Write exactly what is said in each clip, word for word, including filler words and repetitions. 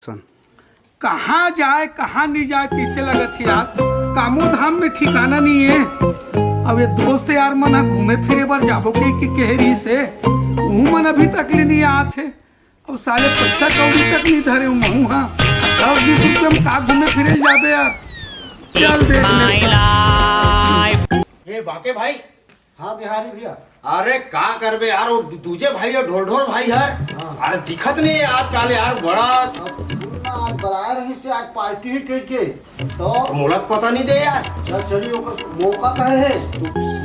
सन। कहाँ जाए, कहाँ नहीं जाए, तइसे लगत हे यार। कामो धाम में ठिकाना नहीं है। अब ये दोस्त यार मन ह घूमे फिरे बर जाबो के, के कहे रहिस हे, उहू मन अभी तक ले नहीं आत हे। अब साले पैसा कौड़ी तक नहीं धरे हूँ महू, हाँ, दस बीस रुपया में का घूमे फिरे ल जाबे यार। चल देख ले। ए बाके भाई। हाँ बिहारी भैया। अरे का करबे यार, वो दूजे भाई और ढोल ढोल भाई हर। हाँ। अरे दिखत नहीं है आजकल यार, बड़ा। अब सुन ना, आज बुलाए रहिस हे, आज पार्टी ही कह के। तो मोला तो पता नहीं दे यार। चल चली, ओकर मौका कहे है।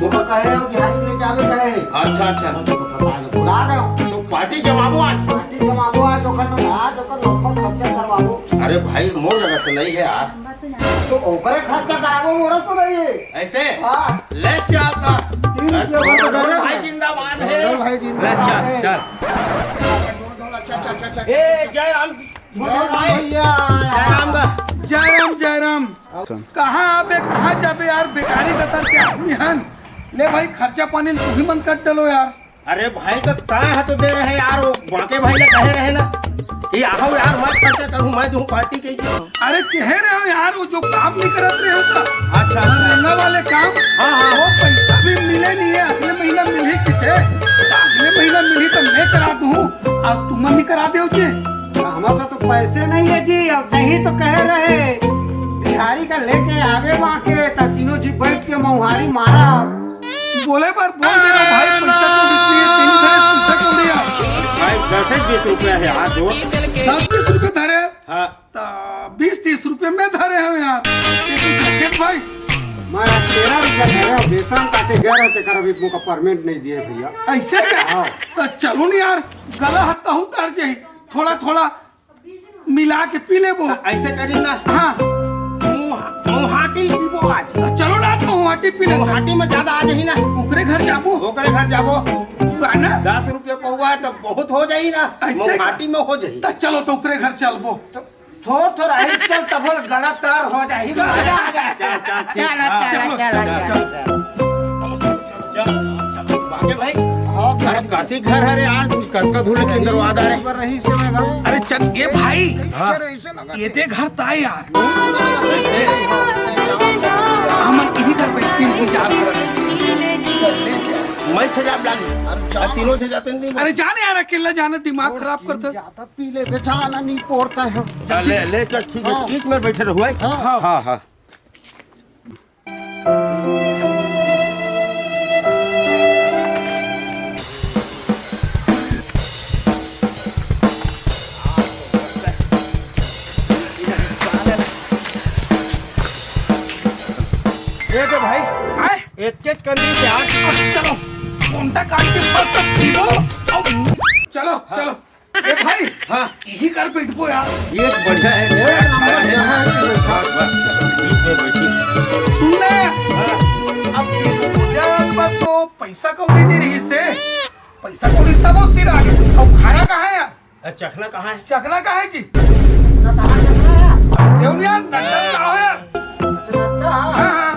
मौका कहे है, बिहारी लेके आवे कहे है। अच्छा अच्छा। तो पता है, बुला रहे हो। तो पार्टी जमाबो आज। पार्टी जमाबो आज, ओकर में आज ओकर लंबा खर्चा करवाबो। अरे भाई, मोर जगह तो नहीं है यार। तो ओकरे खर्चा कराबो, मोरा तो नहीं है। ऐसे? हाँ। ले चल तो। तीन रुपया भर तो दे रहे भाई हैं। जिंदाबाद है। ढोल भाई जिंदाबाद ले चल, है। चल। ए जय राम। जय राम भैया। जय राम का। जय राम, जय राम। कहाँ आबे, कहाँ जाबे यार, बेकारी कतर के आदमी हन। ले भाई, खर्चा पानी तुही मन कर डलो यार। अरे भाई, तो तय है तो दे रहे यार, वो बाके भाई ने कहे रहे ना कि आओ यार, मैं खर्चा करूँ, मैं दूँ पार्टी के लिए। अरे कहे रहे हो यार, वो जो काम नहीं करत रहे हो का। अच्छा, अच्छा। महंगा वाले काम। हाँ, हाँ। वो पैसा भी मिले नहीं है, अगले महीना मिली किसे? तो अगले महीना मिली तो मैं करा दूँ, आज तुम नहीं करा दे उसे। हमारे तो पैसे नहीं है जी, अब नहीं तो कह रहे बिहारी का लेके आवे वहाँ के, तब तीनों जी बैठ के मौहारी मारा। बोले पर बोल दे रहा भाई, पैसा तो इसलिए तीन धरे, पैसा क्यों लिया? भाई, दस बीस रुपया है यार, दो। दस बीस रुपये धरे, हाँ। तो बीस तीस रुपये में धरे हम यार। ये तो जैकेट भाई। मैं तेरह रुपया दे रहा हूँ, बेसन काटे गया रहते कर, अभी मुझको परमेंट नहीं दिए भैया। ऐसे क्या? हाँ। तो चलो नहीं यार, गला हत्ता हूँ तर जाही, थोड़ा थोड़ा मिला के पी लेबो। ऐसे करी ना। हाँ। मुँह मुँहाटी पीबो आज। तो चलो ना, तो वहाँ टी पी ले। मुँहाटी में ज्यादा आ जाही ना। ओकरे घर जाबो। ओकरे घर जाबो। बा ना? दस रुपये पौवा है तो बहुत हो जाही ना। ऐसे मुँहाटी में हो जाही। तो चलो तो ओकरे घर चलबो। थोड़ थोड़ा ही चल, तब गड़ा तार हो जाही। मजा आ जाए। चल, चल, ठीक। चल, हाँ। चल, चल, चल, चल। चल, चल, चल, बाके भाई। हाँ, अरे, कति घर हरे यार, कतका धूल के अंदर वादा रे। पर रही से मैं गाऊँ। अरे चल, ए भाई, हाँ। ये दे घर ताय यार। हमन इही कर बैठ के इंतजार करत हन। मैं सजाब लागी। आ, तीनों से जाते नहीं। अरे जाने यार, अकेला जाना दिमाग खराब करता। ज्यादा पी ले, बेचारा नहीं पड़ता है। चल, ले, ले, चल, ठीक है। हाँ। बीच में बैठे रहो, भाई। हाँ। हाँ, हाँ। ये तो भाई, आए, एक के कंदी से आज। अब चलो, कोंटा काट के बस तक पीबो। अब चलो, चलो। ए भाई, हाँ। यही कर बैठबो यार। ये तो बढ़िया है। बस, बस, चलो, ठीक है, बैठी। सुन ना, अब disposal बर तो पैसा कौड़ी नहीं रही से, पैसा कौड़ी सब सिर आ गए। अब खाना कहाँ है यार? अरे, चखना कहाँ है? चखना कहाँ है जी? देव यार, नंदन का हो यार। हाँ, हाँ।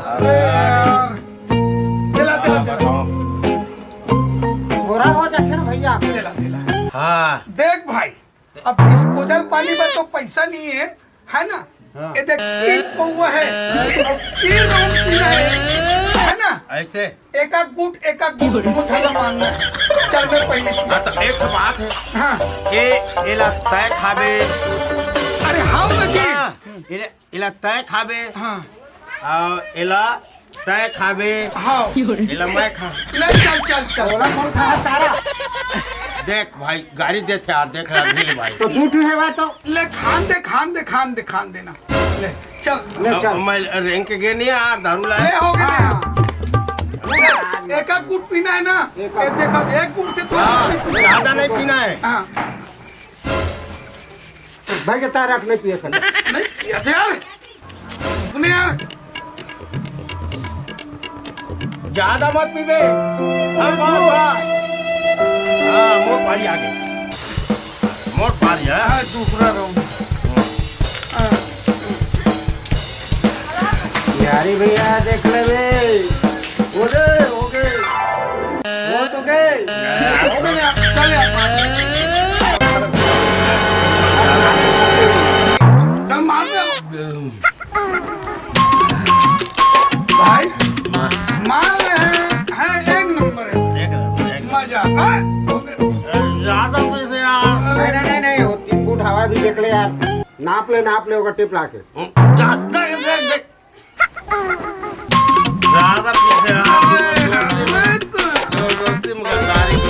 अरे यार, दिला, दिला, दिला। थोड़ा हो जाते ना भैया। दिला, दिला। हाँ। देख भाई, अब disposal पानी बर तो पैसा नहीं है, है ना? हाँ। ये देख, तीन पौवा है, अब तीन round पीना है, है ना? ऐसे। एक आध घूंट, एक आध घूंट मुझे मांगना है। चल, मैं पहले पी- हाँ, तो एक ठो बात है। हाँ। ए, एला तय खाबे। अरे हाँ, तो जी। हाँ, एला, एला तय खाबे। हाँ। आ, एला तय खाबे। हाँ। एला मैं खा। ले, चल, चल, चल। थोड़ा कौन खा सारा? देख भाई, गाड़ी देथे यार, देख रहा भील भाई। तो झूठ है बात तो। ले, खान दे, खान दे, खान दे, खान देना। ले, चल। ले अब चल। मैं रेंग के गे नहीं यार, दारू ए, लाए। हो गया। एक आध घूंट पीना है ना? एक ये देखो, एक घूंट से तो हाँ, ज्यादा नहीं पीना है। हाँ। भाई के तारक नहीं पिए सके। नहीं किया था यार। तूने यार। ज्यादा मत पीबे। हाँ, बस, बस। हाँ, मोर पारी आ गई। मोर पारी है। हाँ, दूसरा round। यारी भैया देख ले बे। हो गए, हो गए। हो तो गए। हो गया, चल यार। ले यार, नाप ले, नाप ले, ओकर टिप लाके। जा, जा, जा, जा। ज्यादा पीछे आ, अरे, दोस्ती में, अरे, दोस्ती में गद्दारी को,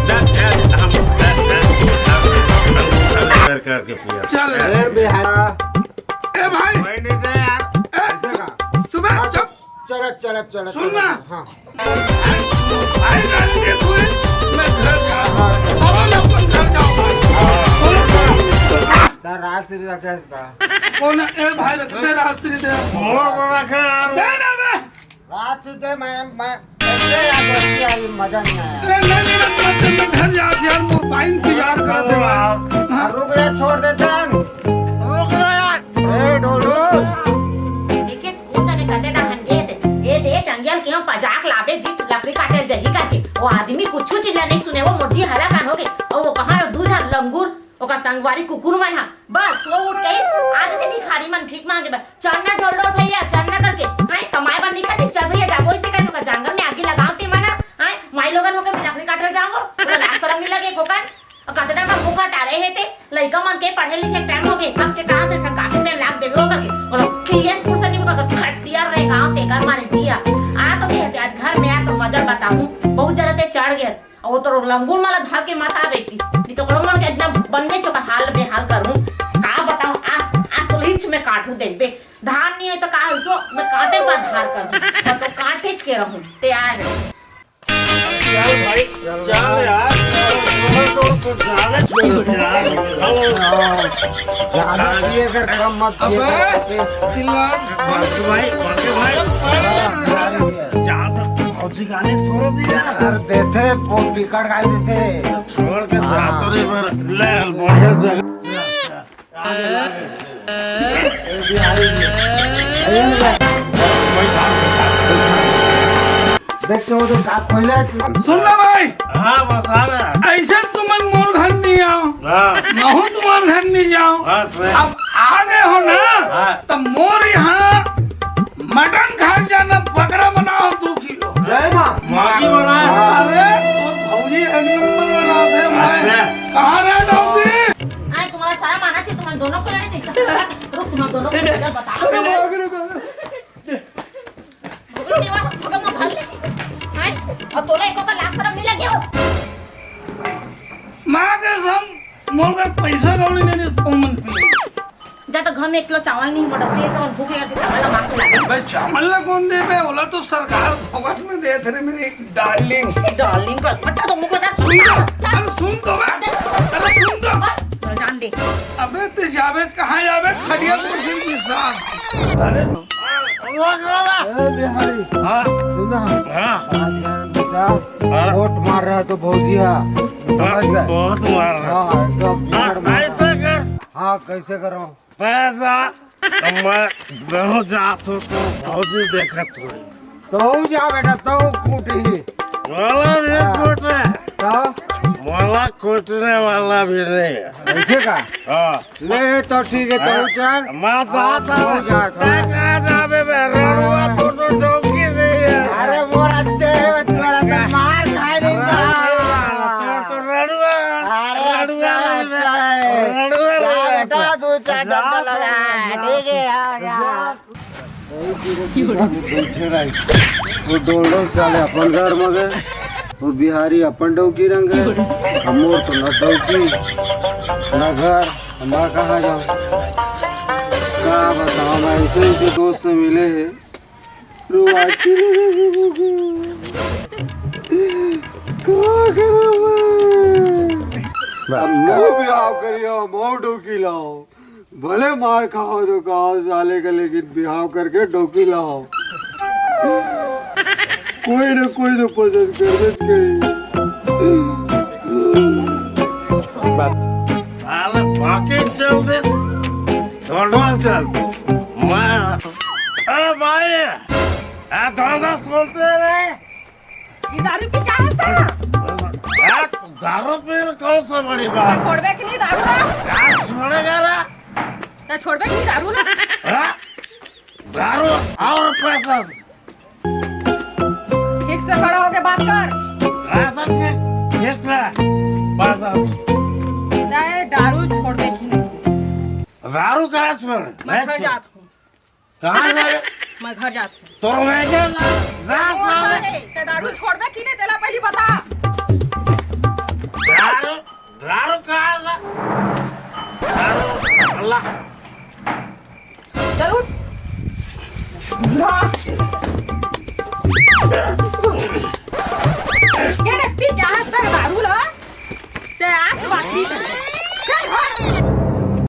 जा, जा, जा, हम, जा, जा, हम, हम, हम, हम, करके पिया। चल। ए बिहारा। ए भाई। भाई नहीं दे यार। ए, ऐसे का? चुप है, चुप। चलत, चलत, चलत, सुन चलत, ना। हाँ। भाई, गाली दे तू, मैं घर जा। हाँ। अब मैं अपन घर जाऊँ भाई। बोलो, बोलो। ता राजश्री राकेश का। कौन है? ए भाई, रख दे राजश्री दे। मोर को रखे यार। दे ना बे। राजश्री दे, मैं, मैं, कैसे यार दोस्ती आई, मजा नहीं आया। ले, ले, ले, मत, मत, मत, घर जा यार, मोर भाई इंतजार करत है। हाँ। रुक रे, छोड़ दे जान। रुक रे यार। ए ढोलू। देखे कोन जने कते डहन गे ते, ए दे, डंगियल के हम पजाक लाबे जी, लकड़ी काटे जही करके। वो आदमी कुछु चिल्ला नहीं सुने, वो मोर जी हला कान हो गे। और वो कहाँ दू झन लंगूर, ओकर संगवारी कुकुर मन हा, बस वो उठ के आ जाथे भिखारी मन भीख मांगे बर, "चल ना ढोल ढोल भैया, चल ना," करके। "नहीं, कमाए बर नहीं खाती, चल भैया जाबो," इसे कहते ओकर जंगल में आगी लगाओ ते मन हा, "हैं, माई लोगन होके मैं लकड़ी काटे जाऊंगा," ओला लाज शरम नहीं लगे कोकर? अउ कतना का मुंह फटारे हे ते, लइका मन के पढ़े लिखे टाइम हो गे, कब के कहा थे, कापी पेन लाग देबे हो करके, और पीएस पुरसा नहीं होगा, खटिया रहे गाँव ते कर मारे जिया। आ तो दे हते, आज घर में आ तो मजा बताऊं, बहुत ज्यादा ते चढ़ गया। और वो तो लंगूर माला धर के मत आवे किस, नहीं तो कड़ो मन के एकदम बन्ने चोका हाल बेहाल करूं। का बताऊं, आज, आज तो लीच में काटू देबे, धान नहीं है तो का हो सो, मैं काटे पर धार करूं, मैं तो काटेच के रहूं, तैयार है। चल भाई, चल यार। तो, तो, तो जाने छोड़ यार। ज्यादा पिए कर, कम मत पिए कर। अबे, चिल्ला। बाकी भाई, बाकी भाई। जा तो भौजी गाने थोड़ा दिया। कर देते, वो बिकट गाय देते। छोड़ के जा तो रे, पर ले बढ़िया जगह। देख के वो तो का खोले। सुन ना भाई, हाँ, बता रहा। ऐसे तुमन मोर घर नहीं आओ, हाँ। महू तुम्हार घर नहीं जाओ। हाँ, सही। अब आ गए हो ना, हाँ। तो मोर यहाँ मटन खाए जाना, बकरा बनाओ दो किलो। जय माँ। माँ जी बनाए। अरे, तो भौजी एक नंबर बनाते हैं भाई। अच्छा। कहाँ रह जाओगी? अरे, तुम्हारा सारा माना चाहिए, तुम्हारे दोनों को लेना चाहिए। रुक, तुम्हारे दोनों को लेना, बता। अरे, बाप रे, बाप रे। भगवान देवा, भगवान भर ले। हैं? और तोला एको का लाज शरम नहीं लगे हो? माँ कसम, मोर कर पैसा कौड़ी नहीं दे, तुम मन पी। जा तो घर में एक किलो चावल नहीं मोटा, ले तो भूख लगे, चावल ला मांग के ला दे। भाई, चावल ला कौन दे बे? ओला तो सरकार फोकट में दे थे रे मेरी डार्लिंग। डार्लिंग का फटा तो मुंह का सुन तो, अरे सुन तो बे, अरे सुन तो। चल जान दे। अबे ते जाबे कहाँ जाबे? खटिया तो फिर निशान। अरे ए बिहारी, हाँ। सुन ना। हाँ। आज मैं बेटा हाँ। वोट मार रहा तो भौजी, हाँ। समझ गए? बहुत मार रहा। हाँ, एकदम हाँ, बिगड़ मार रहा। ऐसा कर। हाँ, कैसे करो? पैसा तो मैं, मैं जात हूँ तो भौजी देखत हुई। तो जा बेटा, तो कूटी। वाला नहीं हाँ। कूटे। तो? वाला कूटने वाला भी नहीं है। ऐसे का? हाँ। ले तो ठीक है, तो हाँ। चल। मैं जाता हाँ, हूँ। तू जा, तू तै जा। कहाँ जाबे बे? रड़ुआ कोनो डौकी नहीं है। अरे मोर अच्छे है, तोरा तो मार खाए नहीं अरे, था। तो, तो रड़ुआ, अरे, रड़ुआ अच्छा, नहीं बे। अच्छा है। रड़ुआ जा नहीं बेटा, बे। दो चार जा डंडा तो, लगा। जा। ठीक है, हाँ, जा। बैठे रही। वो डोलडोल साले अपन घर में गए, वो बिहारी अपन डौकी रंग है, हमोर तो न डौकी, न घर, हम कहाँ जाओ? का बताओ, मैं ऐसे ऐसे दोस्त मिले हैं, रुआसी लगे मुझे। का करूँ मैं? बस, अब का- मऊ बिहाव करियो, मऊ डौकी लाओ। भले मार खाओ तो खाओ साले का, लेकिन बिहाव करके डौकी लाओ। कोई ना कोई तो पसंद कर दे करी। बस। साले पॉकेट चल दे, ढोलढोल चल। मैं, ए भाई, ए धंधा सुनते रहे। ये दारू पी क्या होता है? यार, दारू पीना कौन सा बड़ी बात? छोड़बे कि नहीं दारू ना? यार, छोड़ेगा ना? क्या छोड़बे कि नहीं दारू ना? हाँ? दारू और पैसा। ठीक से खड़ा होके बात कर। पैसा के? ठीक से। पैसा। तू कहाँ से? मैं घर जात हूँ। कहाँ से? मैं घर जात हूँ। तोर मैं क्या जा, जा, जा, जा। ते दारू छोड़बे कि नहीं, तेला पहली बता। दारू, दारू कहाँ से? दारू, अल्लाह। चल उठ। ये रे, पी जा, हंस रहा दारू ला। ते आज बात नहीं कर।